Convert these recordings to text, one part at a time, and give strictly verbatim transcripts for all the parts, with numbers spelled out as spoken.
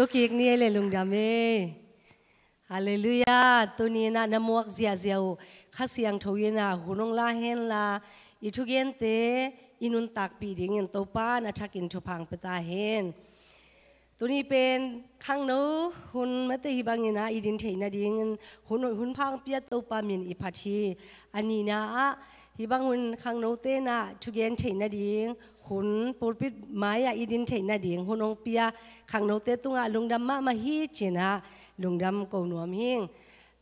Tua kik ni ei le lungdam ei. Halleluiah. Tuni in ah na muak ziahziah uh Kha Siangtho in ah hun hong la hen la, i thugente i nuntakpih dingin Topa in a thakin thupha hong pia ta hen. Tuni pen khangno hun mate hi bangin ah i din theih nadingin hun hoih hun pha hong pia Topa min i phat hi. A nihna ah hi bang hun khangnote in ah thugen theih nading hun pulpit mai-ah i din theih nading hun hong pia khangnote tungah lungdam mahmah hi ci-in ah lungdam ko nuam hing.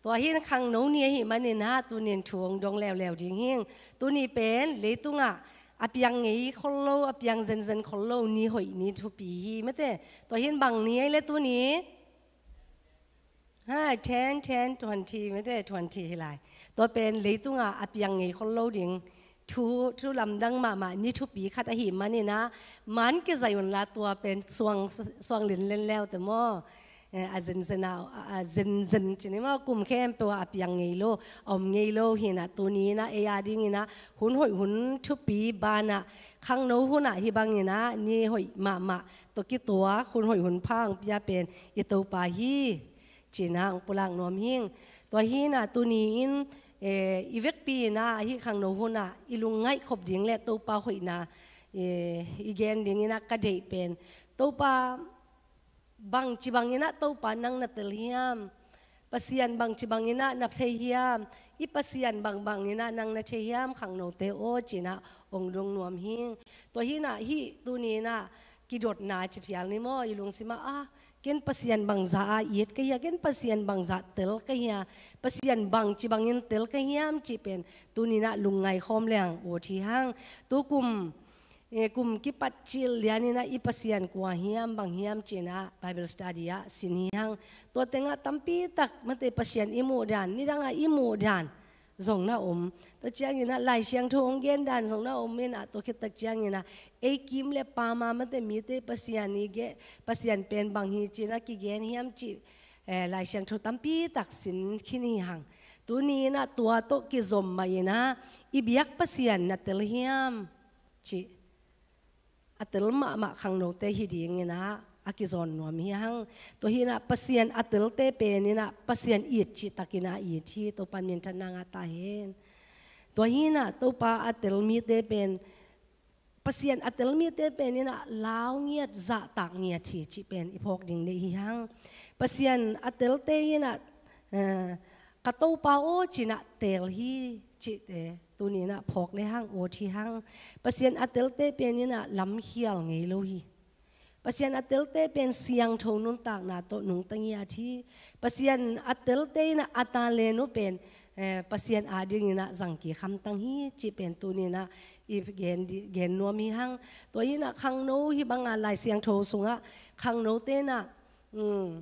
Tua hi in khangno ni ahih manin ah tunin thu hong dong leuleu ding hing. Tuni pen leitungah a piang ngei khol lo, a piang zenzen khol lo ni hoih ni thupi hi mate. Tua hi in bang ni ei le tuni? Ha, ten, ten, twenty mate, twenty hi lai. Tua pen leitungah a piang ngei khol lo ding thu, thu lamdang mahmah ni thupi khat ahih manin ah man kizaih un la, tua pen suang, suang linlen leute maw? Eh, a zenzen a, a zenzen ci ni maw, kum khempeuh ah a piang ngei lo, a om ngei lo hi in ah tuni in ah ei a dingin ah hun hoih hun thupi banah khangno hunah hi bangin ah ni hoih mahmah tawh kituak hun hoih hun pha hong pia pen i Topa hi ci-in ah hong pulak nuam hing. Tua hi in ah tuni in, eh, i vekpi in ah hih khangno hunah i lungngaih khop ding le Topa hoihna, eh, i gen dingin ah ka deih pen Topa bangci bangin ah Topa nang na tel hiam? Pasian bangci bangin ah na thei hiam? I Pasian bang bangin ah nang na thei hiam khangnote aw ci-in ah hong dong nuam hing. Tua hi in ah hih tuni in ah kidotna ci phial ni maw, i lungsim ah, ah, ken Pasian bangzah a it ka hia, ken Pasian bangzah tel ka hia, Pasian bangci bangin tel ka hiam cih pen tuni in ah lungngai khawm leng ut hi hang. Tukum, eh, kum kipat cil lian in ah i Pasian kua hiam, bang hiam ci-in ah Bible study ah sin hi hang. Tua tengah tampi tak mate Pasian i muh dan, nidangah i muh dan zong na om. Tua ciangin ah Lai Siangtho hong gen dan zong na om in ah, tua khit tak ciangin ah ei kim le pam a mate mite Pasian i ge, Pasian pen bang hi ci-in ah kigen hiam cih, eh, Lai Siangtho tampi tak sin khin hi hang. Tuni in ah tua tawh kizom mah in ah i biak Pasian na tel hiam cih a tel mahmah khangnote hi dingin ah a kizawn nuam hi hang. Tua hi in ah Pasian a telte pen in ah Pasian it cih takin ah it hi. Topa minthanna ngah ta hen. Tua hi in ah Topa a tel mite pen, Pasian a tel mite pen in ah lau ngiat, zahtak ngiat hi cih pen i phawk ding deih hi hang. Pasian a telte in ah, eh, ka Topa aw ci-in ah teel hi cihte tuni in ah phawk le hang, ut hi hang. Pasian a telte pen in ah lamkhial ngei lo hi. Pasian a telte pen siangtho nuntakna tawh nungta ngiat hi. Pasian a telte in ah a talent uh pen, eh, Pasian a dingin ah zangkik hamtang hi cih pen tuni in ah i gen di, gen nuam hi hang. Tua hi in ah khangno hi banga Lai Siangtho sungah khangnote in ah, um,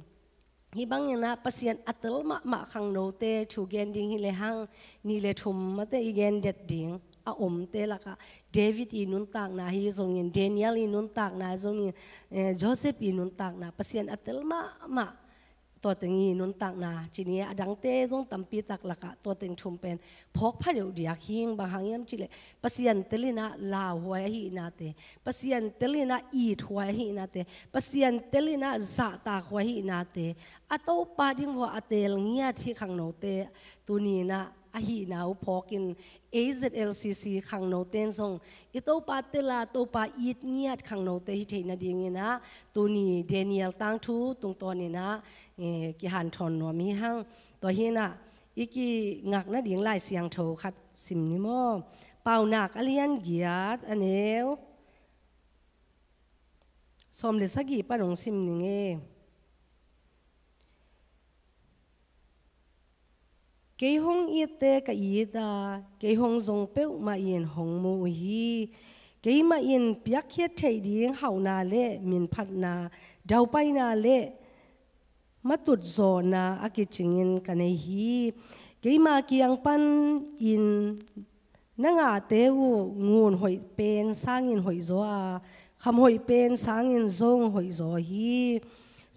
hi bangin ah Pasian a tel mahmah khangnote thu gen ding hi le hang, nih le thum mate i gen det ding a omte lakah David i nuntakna hi zongin, Daniel i nuntakna hi zongin, eh, Joseph i nuntakna, Pasian a tel mahmah tua teng i nuntakna ci ni, a dangte zong tampi tak lakah tua teng thum pen phawk pha deuh diak hing. Bang hang hiam cih leh Pasian tel in ah lauhuai ahihnate, Pasian tel in ah ithuai ahihnate, Pasian tel in ah zahtakhuai ahihnate, a Topa ding vua a teel ngiat hi khangnote tuni in ah ahihna uh phawkin A Z L C C khangnote in zong i Topa tel a Topa it ngiat khangnote hi theih nadingin ah tuni Daniel tangthu tungtawn in ah, eh, kihanthawn nuam hi hang. Tua hi in ah i kingak nading Lai Siangtho khat sim ni maw? Paunak a lian giat, a neu sawm le sagih pan hong sim ning e. Kei hong itte ka it a, kei hong zong peuhmah in hong mu uh hi. Keimah in piakkhiat theih ding hauhna le minphatna, daupaina le matut zawhna a kicingin ka nei hi. Keima kiang panin na ngahte uh ngun hoih pen sangin hoih zaw a, kham hoih pen sangin zong hoih zaw hi.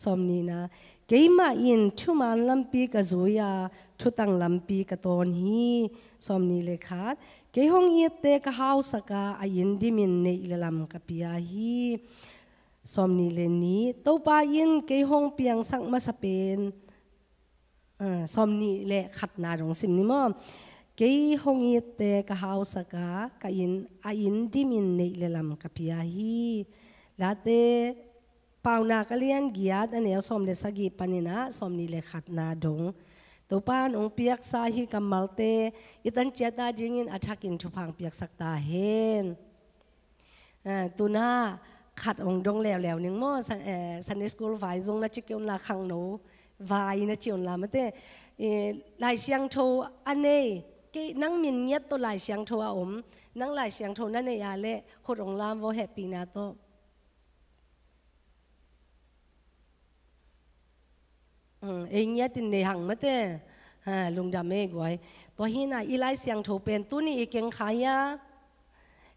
Sawmnihna, keimah in thuman lampi ka zui a, thutang lampi ka tawn hi. Sawmnih le khat, kei hong itte ka hausak a, a inn dimin neih le lam ka pia hi. Sawm nih le nih, Topa in kei hong piangsak masa pen, ah, sawm nih le khatna dong sim ni maw. Kei hong itte ka hausak a, ka inn, a inn dimin neih le lam ka pia hi. Late Paunak a lian giat a neu sawm le sagih panin ah sawm nih le khatna dong. Topa in hong piaksa hih kammalte i tan ciat a dingin a thakin thupha hong piaksak ta hen. Eh, tu-in ah khat hong dong leuleu ning maw, Sun-, eh, Sunday school vai zong na ci kei un la, khangno vai na ci un la mate. Eh, Lai Siangtho a nei, kei nang min ngiat tawh Lai Siangtho a om, nang Lai Siangtho na nei a leh khut hong lam vo, hehpihna tawh. Hmm, ei ngiatin nei hang mate. Ha, lungdam ei guai. Tua hi-in ah i Lai Siangtho pen tuni i keng kha hia.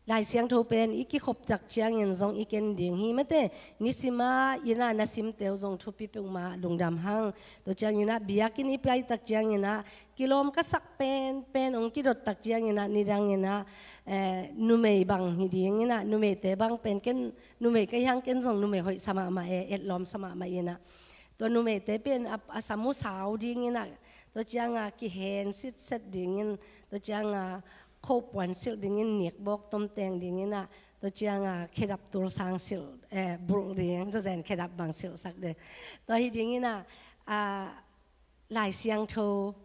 Lai Siangtho pen i kikhop tak ciangin zong i ken ding hi mate. Nisim a inn ah na simte uh zong thupi peuhmah, lungdam hang. Tua ciangin ah biakinn i pai tak ciangin ah kilawm ka sak penpen hong kidot tak ciangin ah nidangin ah, eh, numei bang hi dingin ah, numeite bang pen ken numei ka hi hang, ken zong numei hoih sa mahmah e, etlawm sa mahmah in ah. Tua numeite pen a, a sam uh sau dingin ah, tua ciang a kihen sitset dingin, tua ciang a khopuan silh dingin, nikbawk tomteng dingin ah, tua ciang a khedap tulsang silh, eh, bulh ding, zazen khedap bang silhsak ding. Tua hi dingin ah, a, Lai Siangtho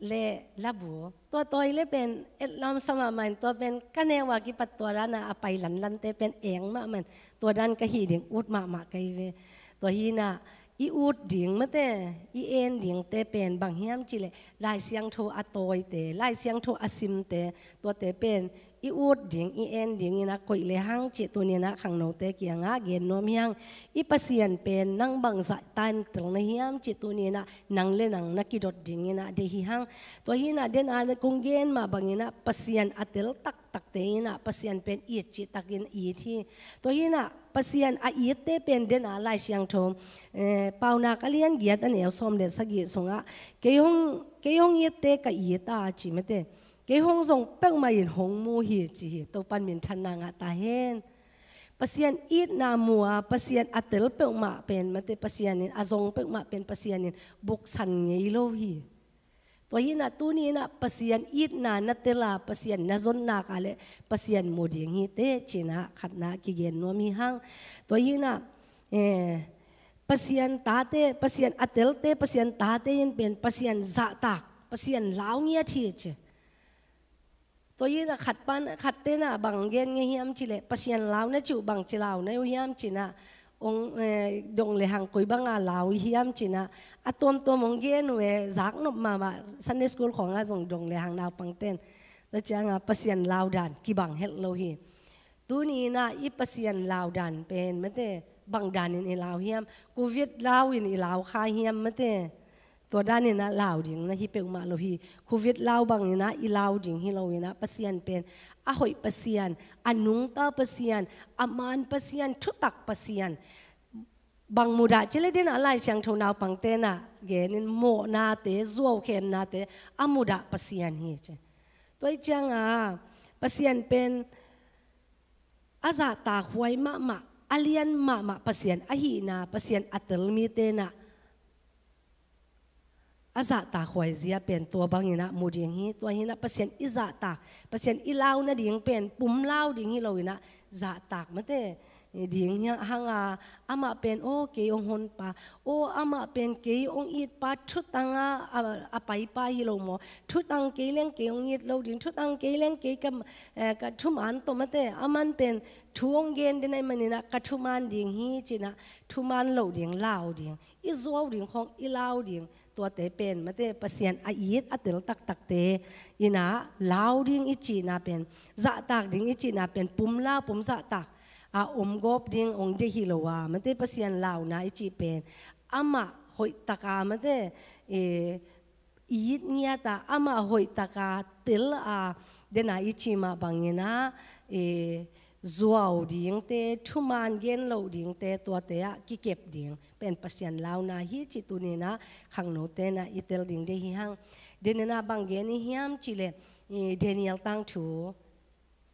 le labu. Tua tawi le pen etlawm sa mahmah in, tua pen ka neu a kipat tua dan a a pai lanlante pen eng mahmah in, tua dan ka hih ding ut mahmah ka hi ve. Tua hi-in ah i ut ding mate, i en dingte pen bang hiam cih leh Lai Siangtho a tawite, Lai Siangtho a simte, tuate pen i ut ding, i en dingin ah koih le hang cih tuni-in ah khangnote kiangah gen nuam hi hang. I Pasian pen nang bangzah tan tel na hiam cih tuni-in ah nang le nang na kidot dingin ah deih hi hang. Tua hi-in ah den a kong gen mah bangin ah Pasian a tel taktakte in ah Pasian pen it cihtakin it hi. Tua hi-in ah Pasian a itte pen den a Lai Siangtho, eh, Paunak a lian giat a neu sawm le sagih sungah, kei hong, kei hong itte ka it a ci mate. Kei hong zong peuhmah in hong mu hi ci hi. Topa'n minthanna ngah ta hen. Pasian itna mu a, Pasian a tel peuhmah pen mate, Pasian in a zong peuhmah pen Pasian in buksan ngei lo hi. Tua hi-in ah tuni-in ah Pasian itna na tel a, Pasian na zon nak leh Pasian mu ding hi teh ci-in ah khatna kigen nuam hi hang. Tua hi-in ah, eh, Pasian tate, Pasian a telte, Pasian tate in pen Pasian zahtak, Pasian lau ngiat hi ci. Tua hi-in ah khat pan, khatte in ah bang gen ngei hiam cih leh, Pasian lau na cih uh bangci lau na uh hiam ci-in ah, hong, eh, dong le hang koi bang a lau uh hiam ci-in ah, a tuamtuam hong gen uh e, zak nop mahmah, Sunday school khawng ah zong dong le hang naupangte'n. Tua ciang a Pasian lau dan kibang het lo hi. Tuni-in ah i Pasian lau dan pen mate, bang danin i lau hiam? Covid lau in i lau kha hiam mate? Tua danin ah lau ding na hi peuhmah lo hi. Covid lau bangin ah i lau ding hi lo-in ah, Pasian pen a hoih Pasian, a nungta Pasian, a man Pasian, thutak Pasian. Bang mudah cih leh den a Lai Siangtho naupangte'n ah genin, mawhnate, zuaukhemnate a mudah Pasian hi ci. Tua hi ciang a Pasian pen a zahtakhuai mahmah, a lian mahmah Pasian ahihna, Pasian a tel mite'n ah a zahtakhuai zia pen tua bangin ah mu ding hi. Tua hi-in ah Pasian i zahtak, Pasian i lau nading pen pum lau ding hi lo-in ah, zahtak mate ding hi hang a, amah pen, aw, kei hong honpa, aw, amah pen kei hong itpa, thutang a, a, a paipa hi lo maw? Thutang kei leng kei hong it lo ding, thutang kei leng kei ka, eh, ka thuman tawh mate, aman pen thu hong gen den ahih manin ah ka thuman ding hi ci-in ah, thuman loh ding, lau ding, i zuau ding khawng i lau ding, tuate pen mate Pasian a it a tel taktakte in ah lau ding i cihna pen, zahtak ding i cihna pen pum lau, pum zahtak a om gawp ding hong deih hi lo a, mate Pasian launa i cih pen amah hoihtak a mate, eh, it ngiat a, amah hoihtak a tel a, den a i cih mah bangin ah, eh, zuau dingte, thuman gen loh dingte, tuate ah kikep ding pen Pasian launa hi cih tuni-in ah khangnote'n ah i tel ding deih hi hang. Den in ah bang gen i hiam cih leh, i Daniel tangthu,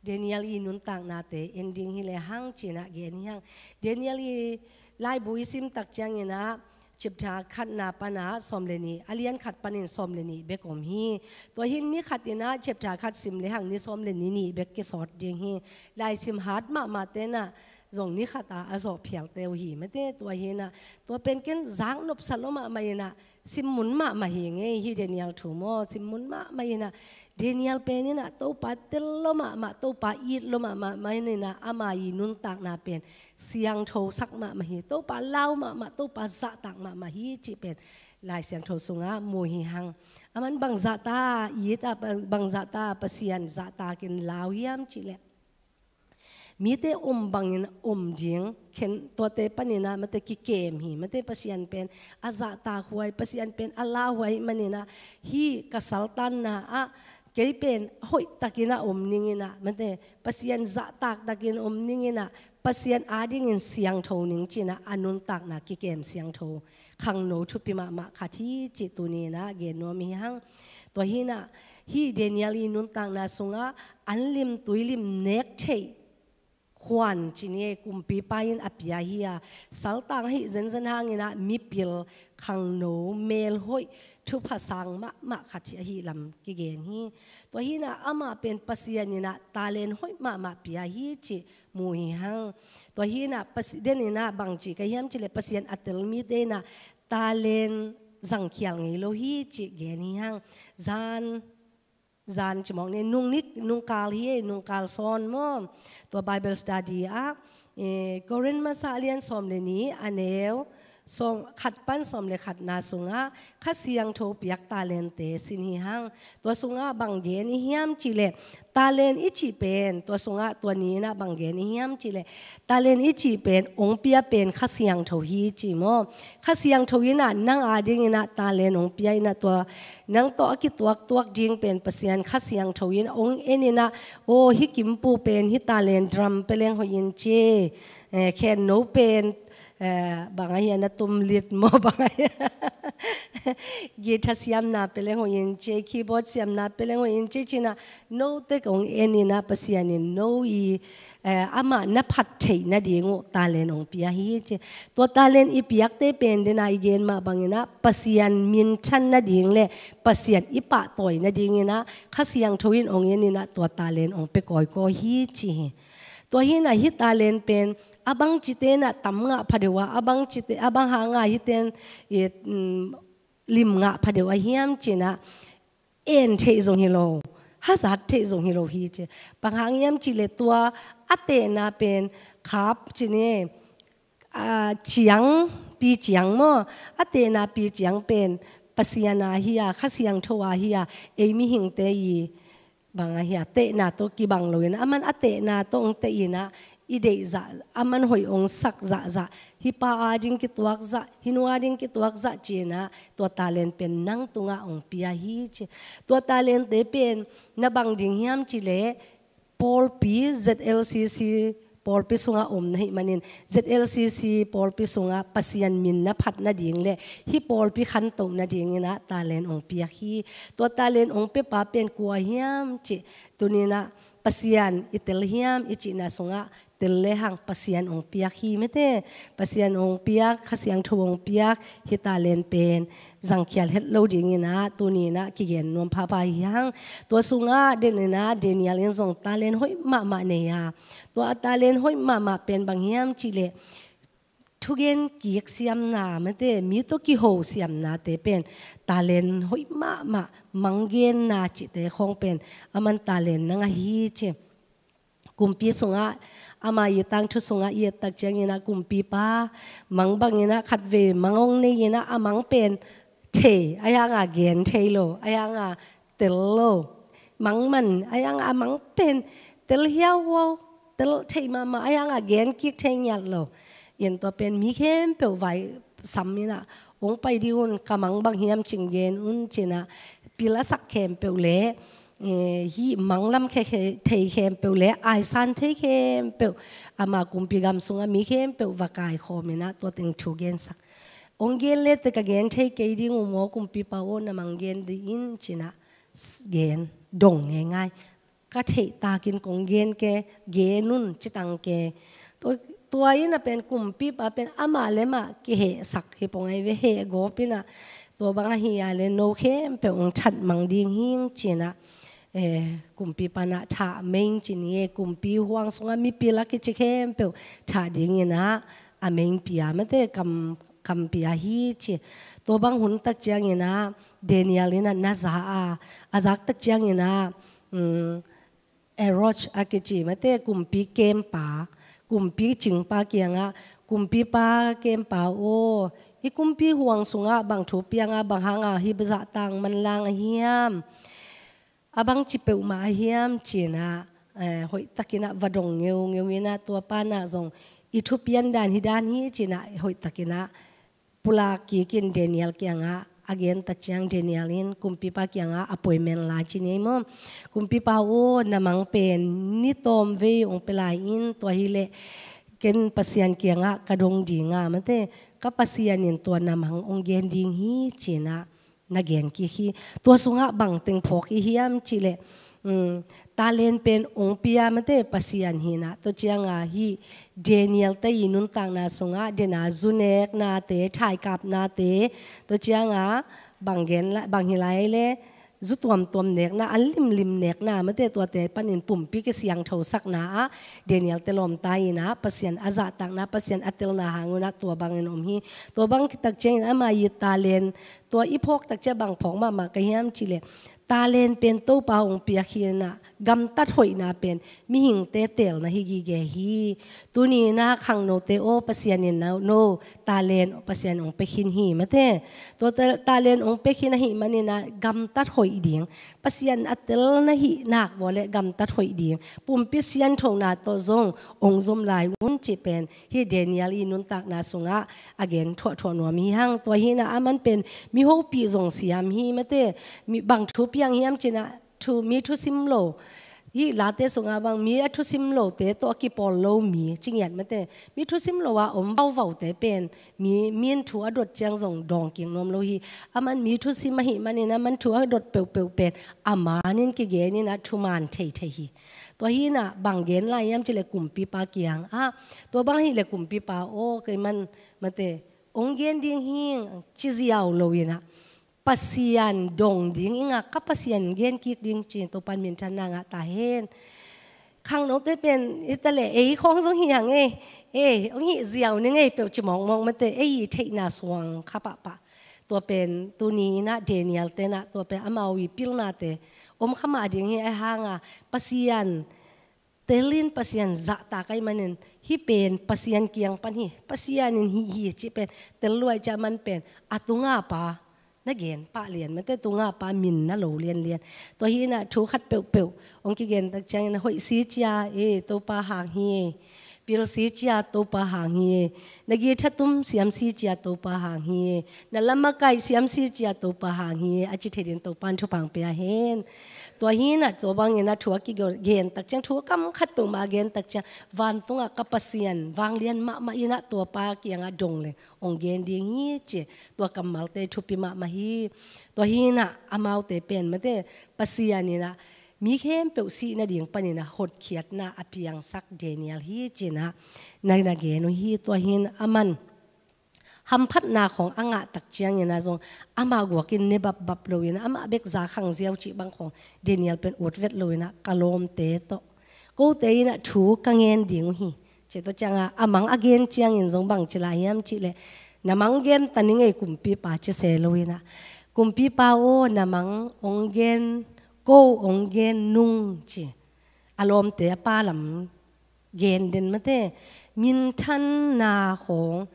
Daniel i nuntaknate en ding hi le hang ci-in ah gen hi hang. Daniel i laibu i sim tak ciangin ah chapter khatna pan ah sawm le nih, a lian khat panin sawm le nih bek om hi. Tua hi in ni khat in ah chapter khat sim le hang ni sawm le nih nih bek kisawt ding hi. Laisim hat mahmah ten ah zong ni khat ah a zawh phialte uh hi mate. Tua hi in ah tua pen ken zak nopsa lua mahmah in ah sim mun mahmah hi ngei hi. Daniel thu maw, sim mun mahmah in ah Daniel pen in ah Topa tel lua mahmah, Topa it lua mahmah, mah in ah ama i nuntakna pen siangtho sak mahmah hi. Topa lau mahmah, Topa zahtak mahmah hi cih pen Lai Siangtho sungah mu hi hang. Aman bang zahta it a, bang zahta Pasian zahtakin lau hiam cih leh mite om bangin om ding, khen tuate panin ah mate kikem hi. Mate Pasian pen a zahtak huai, Pasian pen a lau huai manin ah hih ka saltanna ah kei pen hoihtakin ah om ning in ah, mate Pasian zahtak takin om ning in ah, Pasian adingin siangtho ning ci-in ah a nuntakna kikem siangtho khangno thupi mahmah khat hi cih tuni in ah gen nuam hi hang. Tua hi in ah hih Daniel i nuntakna sungah an lim tuilim nek theih khuan ci ni e, kumpipa in a pia hi a, saltang ahi zenzen hangin ah mipil khangno melhoih thupha sang mahmah khat hi ahih lam kigen hi. Tua hi in ah amah pen Pasian in ah talent hoih mahmah pia hi cih mu hi hang. Tua hi in ah Pasi-, den in ah bang ci ka hiam cih leh Pasian a tel mite in ah talent zangkhial ngei lo hi cih gen hi hang. Zan zan ci mawk ni, nung ni, nungkal hi e, nungkal sawn maw. Tua Bible study ah, eh, Korin masa a lian sawm le nih, a neu sawm, khat pan sawm le khatna sungah Kha Siangtho piak talente sin hi hang. Tua sungah bang gen i hiam cih leh talent i cih pen, tua sungah tua ni in ah bang gen i hiam cih leh talent i cih pen ong pia pen Kha Siangtho hi ci maw. Kha Siangtho in ah nang adingin ah talent ong pia in ah tua nang tawh a kituaktuak ding pen Pasian Kha Siangtho in ong en in ah, aw, hih Kimpu pen hih talent drum pia leng hoih in ci, eh, khenno pen, eh, bang ahi a na tum lit maw bang ahi a guitar siamna pia leng hoih in ci, keyboard siamna pia leng hoih in ci ci-in ah note ong en in ah Pasian in no i eh, amah na phat theih nading uh talent ong pia hi ci. Tua talent i piakte pen den a i gen mah bangin ah Pasian minthan nading le Pasian i pahtawi nadingin ah Kha Siangtho in ong en in ah tua talent ong pia kawikawi hi ci hi. Tua hi in ah hih talent pen a bang cite in ah tam ngah pha deuh a, a bang cite, a bang hang a hih ten i, mm, lim ngah pha deuh a hiam ci-in ah en theih zong hi lo, hazat theih zong hi lo hi ci. Bang hang hiam cih leh tua a tehna pen khap ci ni, a, ciang, pi ciang maw, a tehna pi ciang pen Pasian a hi a, Kha Siangtho a hi a, ei mihingte i bang ahi a, tehna tawh kibang lo in, aman a tehna tawh ong teh in ah i deih zah, aman hoih ong sak zahzah, hih pa ading kituak zah, hih nu ading kituak zah ci-in ah tua talent pen nang tungah ong pia hi ci. Tua talente pen na bang ding hiam cih leh pawlpi Z L C C pawlpi sungah om na hih manin Z L C C pawlpi sungah Pasian min na phat nading le hih pawlpi khantoh nadingin ah talent ong piak hi. Tua talent ong piapa pen kua hiam cih tuni in ah Pasian i tel hiam i cihna sungah tel le hang Pasian ong piak hi mate. Pasian ong piak, Kha Siangtho ong piak, hih talent pen zangkhial het lo dingin ah tuni in ah kigen nuam phapha hi hang. Tua sungah den in ah Daniel in zong talent hoih mahmah nei a, tua a talent hoih mahmah pen bang hiam cih leh thugen kik siamna mate, mi tawh kiho siamnate pen talent hoih mahmah, manggenna cihte khawng pen aman talent na ngah hi ci. Kumpi sungah, ama i tangthu sungah i et tak ciangin ah kumpipa mang bangin ah khatvei mang ong nei in ah a mang pen thei, a hiang a gen thei lo, a hiang a tel lo. Mang man, a hiang a mang pen tel hiau huau, tel thei mahmah, a hiang a gen kik thei ngiat lo. In tua pen mi khempeuh vai sam in ah ong pai dih un, ka mang bang hiam cing gen un ci-in ah pil a sak khempeuh le, eh, hih mang lam khe, khe, thei khempeuh le aisan thei khempeuh ama kumpi gam sungah mi khempeuh va kaikhawm in ah tua teng thu gensak. Ong gen le teh ka gen thei kei ding uh maw kumpipa aw, na mang gen dih in ci-in ah s-, gen dong ngeingai. ka theih takin kong gen ke, gen un ci tang ke. Tua, tua in a pen kumpipa pen amah le mah kihehsak hi pong ai ve, heh gawp in a, tua bang ahi a le no khempeuh hong that mang ding hing ci in a, eh, kumpipa na thah meng ci ni e, kumpi huang sungah mipil a kici khempeuh thah ding in a, a meng pia mate kam, kam pia hi ci. Tua bang hun tak ciang in a, Daniel in a na za a, a zak tak ciang in a, um, Arioch a kici mate kumpi kempa, kumpi cingpa kiangah, kumpipa kempa aw, i kumpi huang sungah bang thu piang a, bang hang a hih zah tang manlang a hiam? A bangci peuhmah a hiam ci in a, eh, hoih takin a va dong ngeungeu in a, tua pa na zong i thupian dan hi dan hi ci in a, hoih takin a pulak kik in Daniel kiangah a gen tak ciang, Daniel in kumpipa kiangah appointment la ci ni maw. Kumpipa aw, na mang pen ni tawm vei hong pia lai in, tua hi leh ken Pasian kiangah ka dong ding a mate, ka Pasian in tua na mang hong gen ding hi ci in a na gen kik hi. Tua sungah bang teng phawk i hiam ci leh, um, talent pen hong pia mate Pasian hi in a, tua ciang a hih Daniel te i nuntakna sungah den a zu neknate, thaikapnate, tua ciang a bang gen la, bang hi lai le zu tuamtuam nekna, an limlim nekna mate, tuate panin pumpi kisiangthosakna ah Daniel te lawmta in a, Pasian a zahtakna, Pasian a telna hang un a tua bangin om hi. Tua bang tak ciangin ama i talent, tua i phawk tak ciang bang phawk mahmah ka hiam ci leh, talent pen Topa hong piak hi in a, gamtat hoihna pen mihingte teelna hi gige hi. Tuni in a khangnote aw, Pasian in no, no talent Pasian hong pia khin hi mate. Tua ta-, talent hong pia khin ahih manin a gamtat hoih ding, Pasian a tel na hih nak vua le gamtat hoih ding, pumpi sianthona tawh zong hong zom lai un ci pen hih Daniel i nuntakna sungah a gen thuahthuah nuam hi hang. Tua hi in a aman pen mi hopih zong siam hi mate, mi bang thu piang hiam ci in a, thu, mi thusim lo, hih late sungah bang mi a thusim lote tawh a kipawl lo mi ci ngiat mate, mi thusim lo a om vauvaute pen mi, min thu a dot ciang zong dawng kik nuam lo hi. Aman mi thusim ahih manin aman thu a dot peuhpeuh pen a manin kigen in a thuman theithei hi. Tua hi in a bang gen lai hiam ci leh kumpipa kiangah, tua bang hi leh kumpipa aw, kei man mate hong gen ding hing ci ziau lo in a, Pasian dong ding ing a, ka Pasian gen kik ding ci-in Topan minthanna ngah ta hen. Khangnote pen hi ta leh ei khawng zong hi hang ei, ei hong hih ziau ning ei peuh ci mawkmawk mate, ei i theihna suang kha pahpah. Tua pen tuni in a Daniel te in a tua pen amau i pilnate om kha mah ding hi. Ahi hang a Pasian tel in Pasian zahtak ahih manin, hih pen Pasian kiang pan hi, Pasian in hih hi cih pen tel lua ahih ciang aman pen a tunga pa na gen pah lian mate, tunga pa min na lo lianlian. Tua hi in a thu khat peuhpeuh hong kigen tak ciangin a hoih si cia, e, Topa hang hi e. Pil si cia, Topa hang hi e. Na githatum siam si cia, Topa hang hi e. Na lamakaih siam si cia, Topa hang hi e, a ci thei dingin Topan thupha pia hen. Tua hi in a tua bangin a thu a kigen tak ciang, thu a kam khat peuhmah a gen tak ciang, vantungah ka Pasian vanglian mahmah in a tua pa kiangah dong leng hong gen ding hi ci, tua kammalte thupi mahmah hi. Tua hi in a amaute pen mate Pasian in a mi khempeuh sih nading panin a hotkhiatna a piangsak Daniel hi ci in a na, na gen uh hi. Tua hi in aman hamphatna khawng a ngah tak ciangin a zong amah guakin ne bapbap lo in a, amah bek za khang ziau cih bang khawng Daniel pen ut vet lo in a, ka lawmte tawh kote in a thu ka ngen ding uh hi. Ci tua ciang a, a mang a gen ciangin zong bang ci lai hiam cih leh, na mang gen ta ning ei kumpipa ci se lo in a, kumpipa aw, na mang hong gen, ko hong gen nung ci. A lawmte a pa lam gen den mate, minthanna khawng,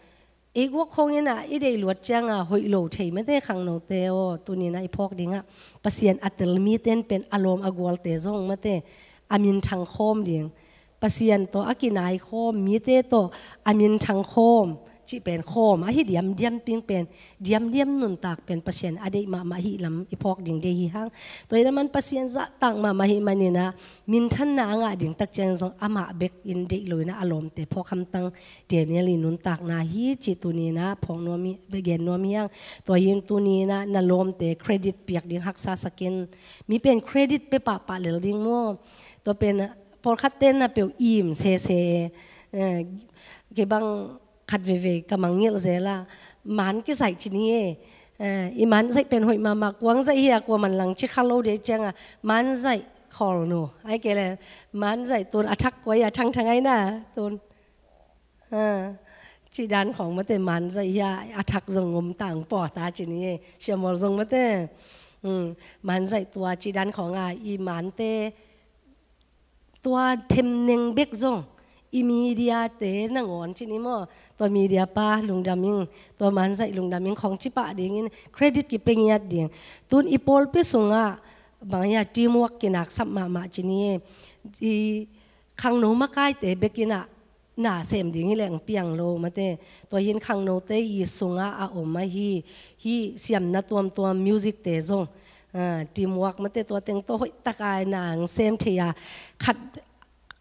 ei guak khawng in a i deih luat ciang a hoih lo thei mate, khangnote aw, tuni in a i phawk ding a, Pasian a tel mite in pen a lawm a gualte zong mate, a minthang khawm ding. Pasian tawh a kinai khawm, mite tawh a minthang khawm cih pen khawm ahi diamdiam ting pen, diamdiam nuntak pen Pasian a deih mahmah hi lam i phawk ding deih hi hang. Tua hi na man Pasian zahtak mahmah hi manin ah, minthanna a ngah ding tak ciang zong amah bek in deih lo in ah a lawmte phawk hamtang Daniel i nuntakna hi cih tuni in ah phawk nuam hi, gen nuam hi hang. Tua hi in tuni in ah na lawmte credit piak ding haksa sak in. Mi pen credit pe pahpah lel ding maw. Tua pen pawlkhat ten na peuh im sese, eh, kei bang khat veivei ka mangngilh zel a, man kizaih ci ni e. Eh, i man zaih pen hoih mahmah, kuang zaih hi a, kua man lang ci kha lo dei ciang a, man zaih khawl nu. Ai kei le, man zaih tun a thak kua hi a thangthang ai na, tun. Ah, ci dan khawng mate man zaih hi a, a thak zong ngom tang paw ta ci ni e, siamawl zong mate. Hmm, man zaih tua ci dan khawng a, i mante, tua themneng bek zong, i media te nangawn ci ni maw, tua media pa lungdam ing, tua man zaih lungdam ing khawng ci pah ding in credit kipe ngiat ding. Tun i pawlpi sungah, bang hi a teamwork kinaksap mahmah ci ni e, i khangno makaite bek in ah, na sem ding hi leng piang lo mate. Tua hi in khangnote i sungah a om ahi, hih siamna tuamtuam music te zong, ah, teamwork mate tua teng tawh hoih tak a na sem thei a, khat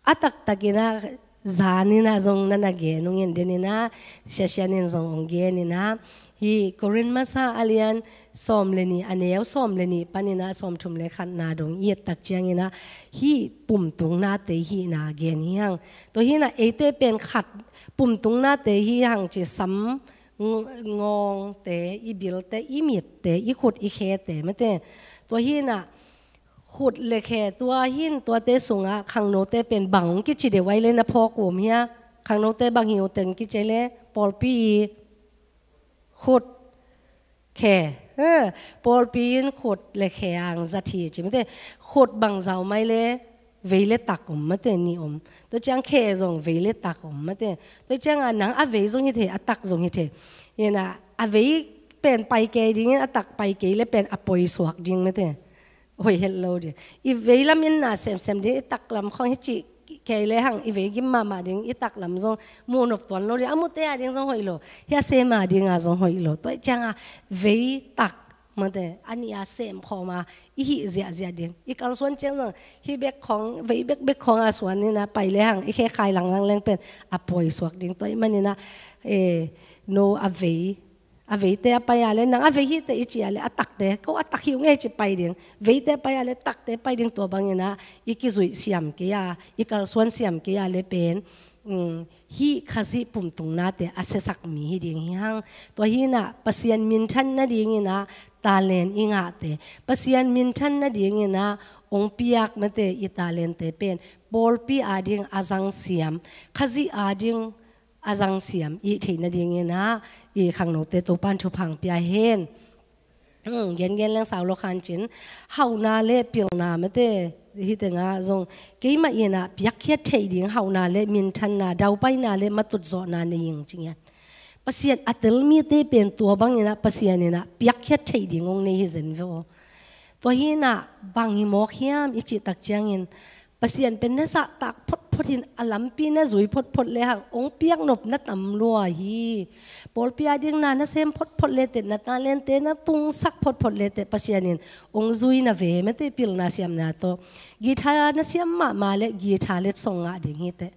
a taktak in ah zan in ah zong na na gen ung in den in ah, siasian in zong ong gen in ah, hih Korin masa a lian sawm le nih, a neu sawm le nih pan in ah sawm thum le khatna dong i et tak ciang in ah, hih pumtungnate hihna gen hi hang. Tua hi in ah eite pen khat pumtungnate hi hang ci, sam, ng-, ngawngte, i bilte, i mitte, i khut, i khete mate. Tua hi in ah khut le khe, tua hi in tuate sungah khangnote pen bang ong kici deuh ai le na phawk um hia? Khangnote bang hi uh teng kici ai le, pawlpi i khut, khe. Eh, pawlpi in khut le khe ang zat hi ci mate. Khut bang zau mai le, vei le tak om mate, nih om. Tua ciang khe zong vei le tak om mate. Tua ciang a nang a vei zong hi thei, a tak zong hi thei. Hi in ah, a vei pen pai kei ding in, a tak pai kei le pen a poi suak ding mate. Hoih het lo ding. I vei lam in na semsem ding, i tak lam khawng hi ci kei le hang, i vei gim mahmah ding, i tak lam zong muh nop tuan lo ding, a mute a ding zong hoih lo, hi a sem a ding a zong hoih lo. Tua ciang a vei tak mate, a nih a sem khawm a i hih ziahziah ding. I kalsuan ciang zong hih bek khawng, vei bekbek khawng a suan in ah pai le hang, i khe khai langlang leng pen a poi suak ding. Tua ahih manin ah, eh, no a vei, a veite a pai a le, nang a vei hi teh i ci a le, a takte, ko a tak hi ung e ci pai ding. Veite a pai a le, takte pai ding. Tua bang in ah i kizuih siam kei a, i kalsuan siam kei a le pen, um, hih Khazih pumtungnate a siasak mi hi ding hi hang. Tua hi in ah Pasian minthan nading in ah talent i ngahte, Pasian minthan nading in ah ong piak mate i talente pen pawlpi a ding a zang siam, Khazih a ding a zang siam i theih nading in ah i khangnote Topa'n thupha ong pia hen. Hmm, gengen leng sau lo khan cin, hauhna le pilna mate, hih teng ah zong keimah in ah piakkhiat theih ding hauhna le minthanna, daupaina le matutzawhna nei ing ci ngiat. Pasian a tel mite pen tua bang in ah Pasian in ah piakkhiat theih ding ong nei hi zen ve aw. Tua hi in ah bang hi mawk hiam i cih tak ciangin, Pasian pen na zahtak photphot in, a lampi na zui photphot le hang ong piak nop na tam lua hi. Pawlpi a ding na na sem photphot le teh, na talente na pungsak photphot le teh, Pasian in ong zui na ve mate, pilna siamna tawh. Guitar na siam mahmah le guitar letsong ngah ding hi teh.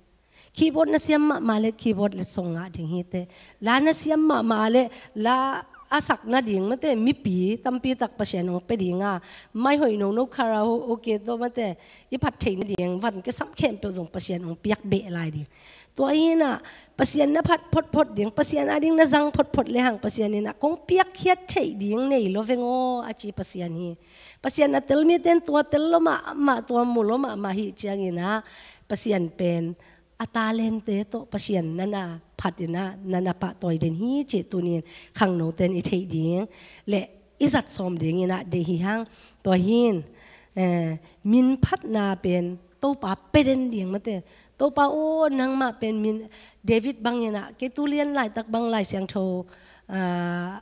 Keyboard na siam mahmah le keyboard letsong ngah ding hi teh. La na siam mahmah le la a sak nading mate, mipi tampi tak Pasian ong pe ding a, mai hoih nono karaoke tawh mate, i phat theih nading van kisam khempeuh zong Pasian ong piak beh lai ding. Tua hi in ah Pasian na phat photphot ding, Pasian a ding na zang photphot le hang Pasian in ah kong piakkhiat theih ding nei lo veng aw a ci Pasian hi. Pasian a tel mite in tua tel lo mahmah, tua mu lo mahmah hi ciangin ah Pasian pen a talente tawh Pasian na na phat in ah, na na pahtawi den hi cih tuni in khangnote in i theih ding le i zat sawm ding in ah deih hi hang. Tua hi in, eh, min phatna pen Topa pe den ding mate. Topa aw, nangmah pen min, David bang in ah, kei tu lian laitak bang Lai Siangtho, ah,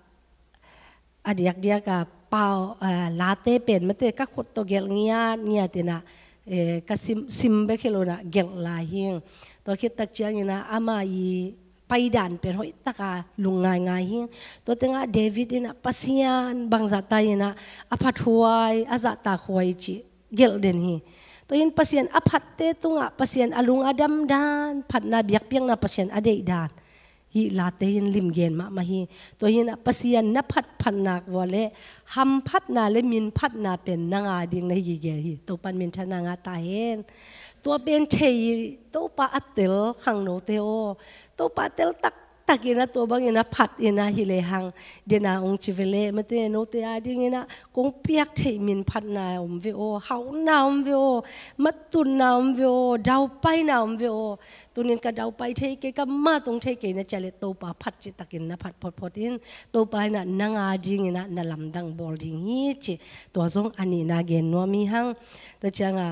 a diakdiak a pau, ah, late pen mate ka khut tawh gelh ngiatngiat in ah, eh, ka sim, sim bek hi lo in ah gelh lai hi ing. Tua khit tak ciangin ah ama i paidan pen hoih taka lung ngaingai hi. Tua tengah David in ah Pasian bangzah ta in ah a phathuai, a zahtakhuai cih gelh den hi. Tua in Pasian a phatte tungah Pasian a lung a damdan, phatna biakpiakna Pasian a deihdan hih late in limgen mahmah hi. Tua hi in ah Pasian na phatphatnak vua le hamphatna le minphatna pen nang a ding na hi gige hi. Topan minthanna ngah ta hen. Tua pen thei, Topa a tel khangnote aw. Topa a tel taktak in ah tua bangin ah phat in ah hi lehang, dena ong ci ve leh mate, note a ding in ah kong piak theih minphatna om ve aw, hauhna om ve aw, matutna om ve aw, daupaina om ve aw. Tunin ka daupai thei kei, ka matut thei kei na ci a leh Topa phat citakin na phat photphot in, Topa in ah nang a ding in ah na lamdang bawl ding hi cih tua zong a nihna gen nuam hi hang. Tua ciang a,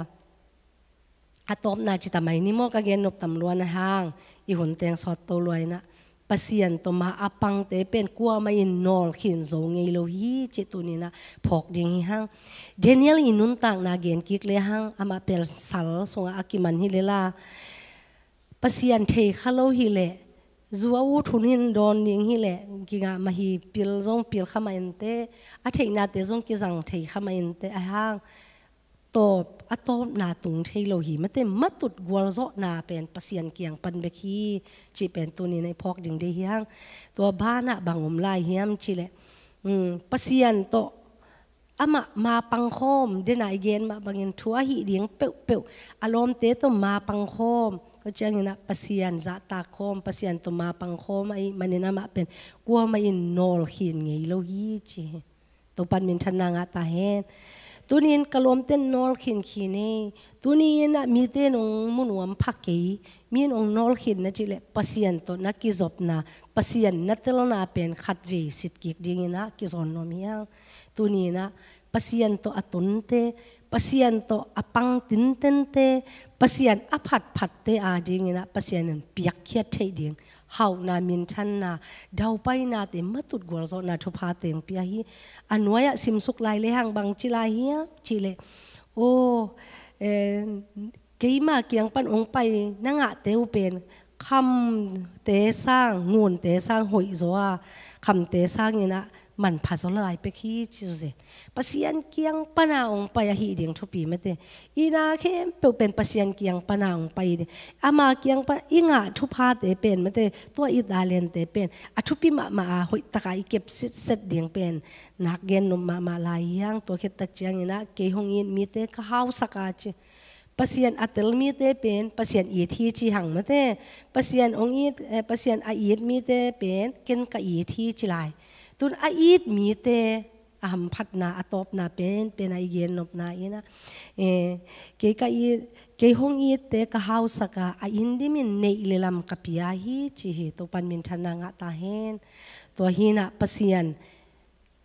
a tawpna ci ta mai ni maw, ka gen nop tam lua na hang, i hun teng sawt to lua in ah Pasian tawh ma a pangte pen kuamah in nawlkhin zo ngei lo hi cih tuni in ah phawk ding hi hang. Daniel i nuntakna gen kik le hang, amah pen sal sungah a kiman hi le la, Pasian thei kha lo hi leh, zu a ut hun in dawn ding hi leh, kingah mah hi, pil zong pil kha mah in teh, a theihnate zong kizang thei kha mah in teh, a hang tawp, a tawpna tung thei lo hi mate, matut gualzawhna pen Pasian kiang pan bek hi cih pen tuni in ah i phawk ding deih hi hang. Tua banah bang om lai hiam cih leh, um, Pasian tawh amah ma pangkhawm, dena i gen mah bangin thu a hih ding peuhpeuh, a lawmte tawh ma pangkhawm, tua ciangin ah Pasian zahtak khawm, Pasian tawh ma pangkhawm ahih manin amah pen kuamah in nawlkhin ngei lo hi ci hi. Topan minthanna ngah ta hen. Tuni in ka lawmte in nawlkhin khin ei. Tuni in ah mite in ong mu nuam pha kei. Mi in ong nawlkhin na cih leh Pasian tawh na kizopna, Pasian na telna pen khatvei sit kik ding in ah kizawn nuam hi hang. Tuni in ah Pasian tawh a tonte, Pasian tawh a pang tintente, Pasian a phatphatte a ding in ah Pasian in piakkhiat theih ding hauhna, minthanna, daupainate, matut gualzawhna, thupha teng pia hi. A nuai-ah simsuk lai le hang bang ci lai hiam cih leh, aw, eh, keima kiang pan ong pai na ngahte uh pen khamte sang, ngunte sang hoih zaw a, khamte sang in ah manpha zaw lai pek hi ci zuzen. Pasian kiang pana ong pai ahih ding thupi mate. I na khempeuh pen Pasian kiang pana ong pai ding. Ama kiang pan i ngah thuphate pen mate, tua i talente pen a thupi mahmah a, hoih taka i kep sitset ding pen nak gen nuam mahmah lai hi hang. Tua khit tak ciangin ah kei hong it mite ka hausak a ci. Pasian a tel mite pen Pasian it hi ci hang mate. Pasian ong it, eh, Pasian a it mite pen ken ka it hi ci lai. Tun a it mite a hamphatna, a tawpna pen, pen a i gen nopna in ah, eh, kei ka it, kei hong itte ka hausak a, a inn dimin neih le lam ka pia hi ci hi. Topan minthanna ngah ta hen. Tua hi in ah Pasian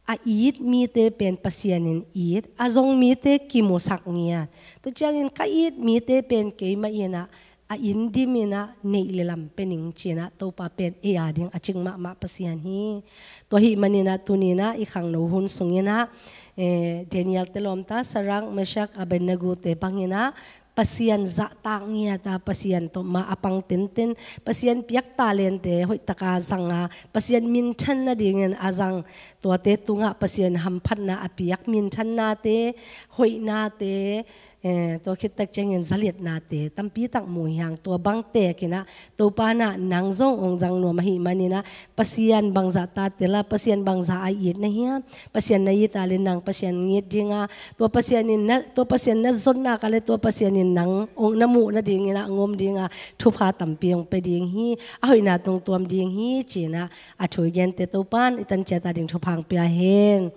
a it mite pen Pasian in it, a zong mite kimusak ngiat. Tua ciangin ka it mite pen keimah in ah a inn dimin ah neih le lam pe ning ci in ah Topa pen ei a ding a cing mahmah Pasian hi. Tua ahih manin ah tuni in ah i khangno hun sungin ah, eh, Daniel te lawmta, Sadrak, Meshak, Abednego te bangin ah Pasian zahtak ngiat a, Pasian tawh ma a pang tenten, Pasian piak talente hoih taka zang a, Pasian minthan nadingin a zang, tuate tungah Pasian hamphatna a piak, minthannate, hoihnate, eh, tua khit tak ciangin zaliatnate tampi tak mu hi hang. Tua bang tekin ah Topa in ah nang zong ong zang nuam ahih manin ah Pasian bangzah ta tel a, Pasian bangzah a it na hiam? Pasian na it a le nang Pasian it ding a, tua Pasian in na, tua Pasian na zon nak a le tua Pasian in nang ong na muh nadingin ah ong om ding a, thupha tampi ong pe ding hi, a hoihna tungtuam ding hi ci in ah a thu i gente Topa in i tan ciat a ding thupha ong pia hen.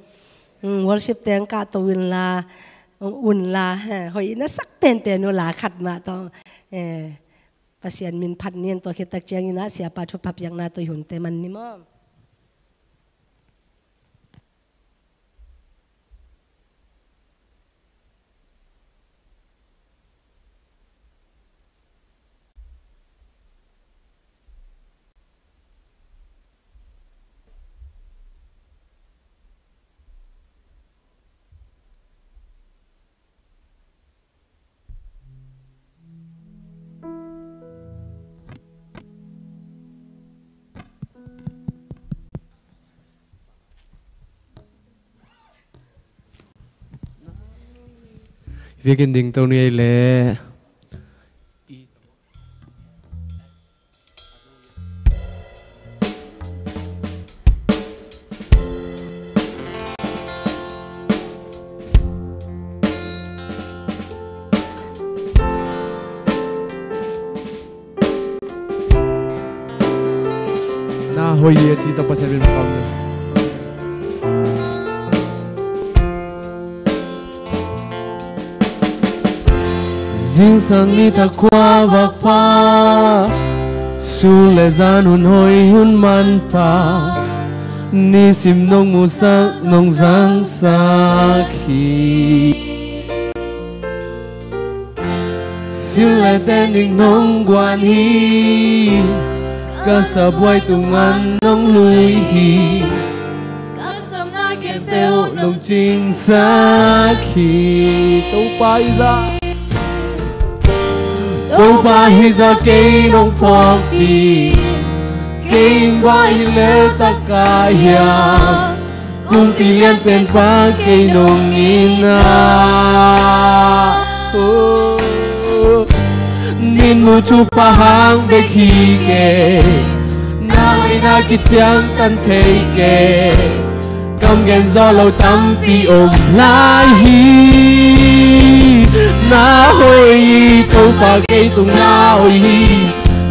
Hmm, worship teng kah to un la, un la, hoih na sak penpen uh la khat mah tawh, eh, Pasian min phat ni in. Tua khit tak ciangin ah siapa thupha piakna tawh i hunte man ni maw? Biakinn ding to ni ei le. Na hoih hi a ci tawh Pasian min pam ni. Zingsang nitak khua vak pha, sun le zan hun hoih hun manpha, nisim nong musak nong zangsak hi. Sil le ten ding nong guan hi, ka sabuai tungah nong lui hi, ka samna khempeuh nong cingsak hi. Topa hi zah, Topa hi zah kei nong phawk ding, kei in bang hi lel tak ka hiam, kumpi lianpen pa kei nong hi na. Oh, min mu thupha hang bek hi kei, na hoihna kiciangtan thei kei, kam gen zawh lo tampi om lai hi. Na hoih hi Topa, kei tung na hoih hi,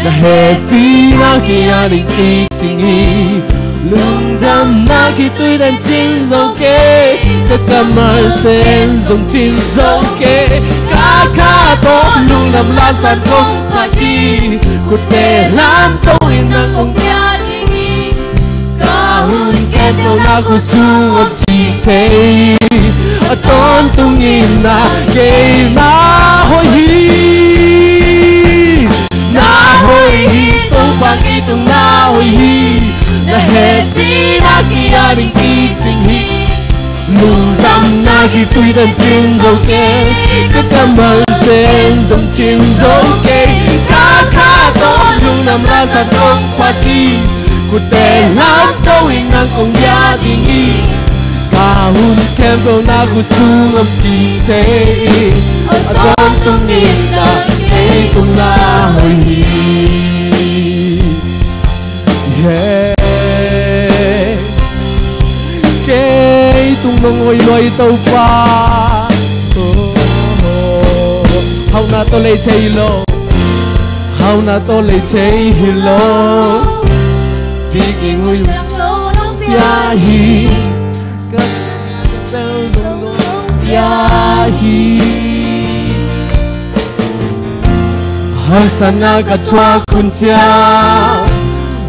na hehpihna kei a ding kicing hi. Lungdamna kei tui den cing zo kei, ka kammal ten zong cing zo kei. Ka kha tawh lungdam lasan kong phat hi, khutte lamto in nang kong pia ding hi. Ka hun khempeuh na khut sung om cing thei, a tawntung in na kei na hoih hi. Na hoih hi Topa, kei tung na hoih hi, na hehpihna kei a ding kicing hi. Lungdamna kei tui den cing zo kei, ka kammal ten zong cing zo kei. Ka kha tawh lungdam lasan kong phat hi, khutte lamto in nang kong pia ding hi. Ka hun khempeuh na khut sung om cing thei, a tawntung in na kei tung na hoih hi. Yeah. Kei tung nong hoih lua hi Topa. Oh, hauhna tawh lei thei lo, hauhna tawh lei thei hi lo. Biakinn hoih nong pia hi, ka bel zong nong pia hi. Haksatna ka thuak hun ciang,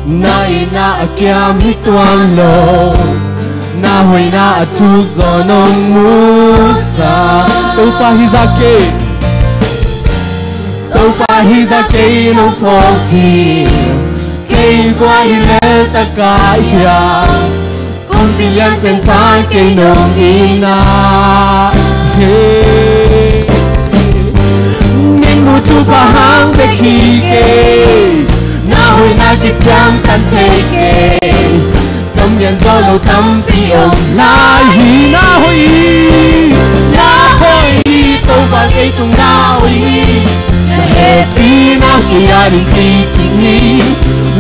na itna a kiam hi tuan lo, na hoihna a thuk zaw nong musak. Topa hi zah kei, Topa hi zah kei nong phawk ding, kei in bang hi lel tak ka hiam, kumpi lianpen pa kei nong hi na. Hey. Min mu thupha hang bek hi kei, na hoihna kiciangtan thei kei, kam gen zawh lo tampi om lai hi. Na hoih hi, na hoih hi Topa, kei tung na hoih hi, na hehpihna kei a ding kicing hi.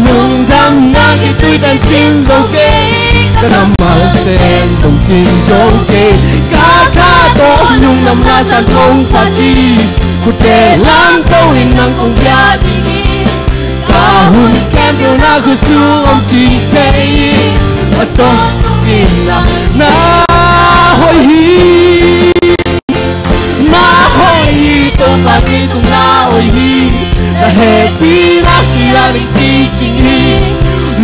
Lungdamna kei tui den cing zo kei, ka kammal ten zong cing zo kei. Ka kha tawh lungdam lasan kong phat hi, khutte lamto in nang kong pia ding hi. Ka hun khempeuh na khut sung om cing thei, a tawntung in na, na hoih hi. Na hoih hi Topa, kei tung na hoih hi, na hehpihna kei a ding kicing hi.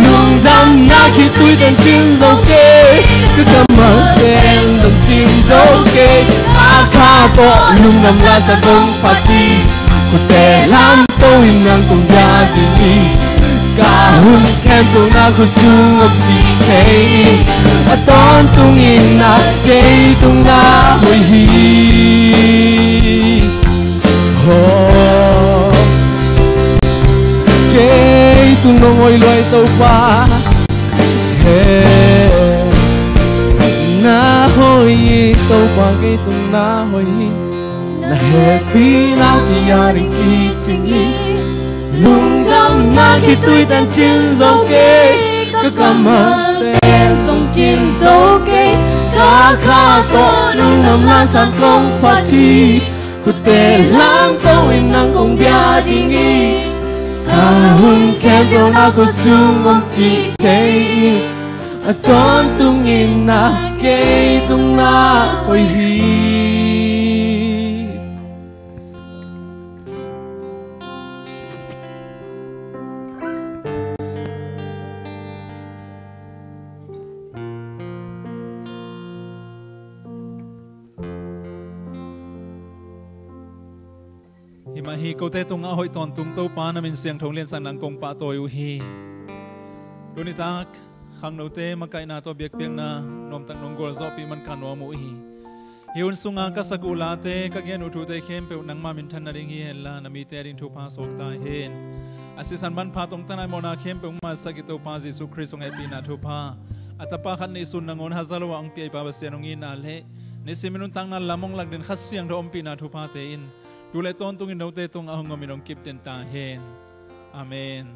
Lungdamna kei tui den cing zo kei, ka kammal ten zong cing zo kei. Ka kha tawh lungdam lasan kong phat hi, khutte lamto in nang kong pia ding hi. Ka hun khempeuh na khut sung om cing thei, a tawntung in na kei tung na hoih hi. Oh, kei tung nong hoih lua hi Topa. Hey. Na hoih hi Topa, kei tung na hoih hi. Hehpihna ki-at in kicing hi. Lungdamna kituitan cin zo kei. Ka kammal ten zong cin zo kei. Ka kha tawh lungdamna sang kong phat hi. Khutte lamto in nang kong bia ding hi. Ka hun khempeuh na khutsung om cih thei hi. A tawntungin na kei tungah hoih hi. Hi mah hi, kote tungah a hoih tawntung Topa, na min siangtho liansak nang kong pahtawi uh hi. Tuni tak khangnote makaihna tawh biakpiakna nuamtak nong gualzawhpih man ka nuam uh hi. Hi hun sunga ka sak uh late, ka gen uh thute khempeuh nangma minthan nading hi henla, na mite ading thupha suak ta hen. A sisan manpha tungtang a mawhna khempeuh hong mansak i Topa Jesuh Khrist hong hehpihna thupha, a Tapa khat neihsun nangawn haza lo a hong pia i Pa Pasian hong itna le nisimin nuntakna lam hong lak den Kha Siangtho ompihna thuphate in tu le tawntungin note tungah hong omin hong kip den ta hen. Amen.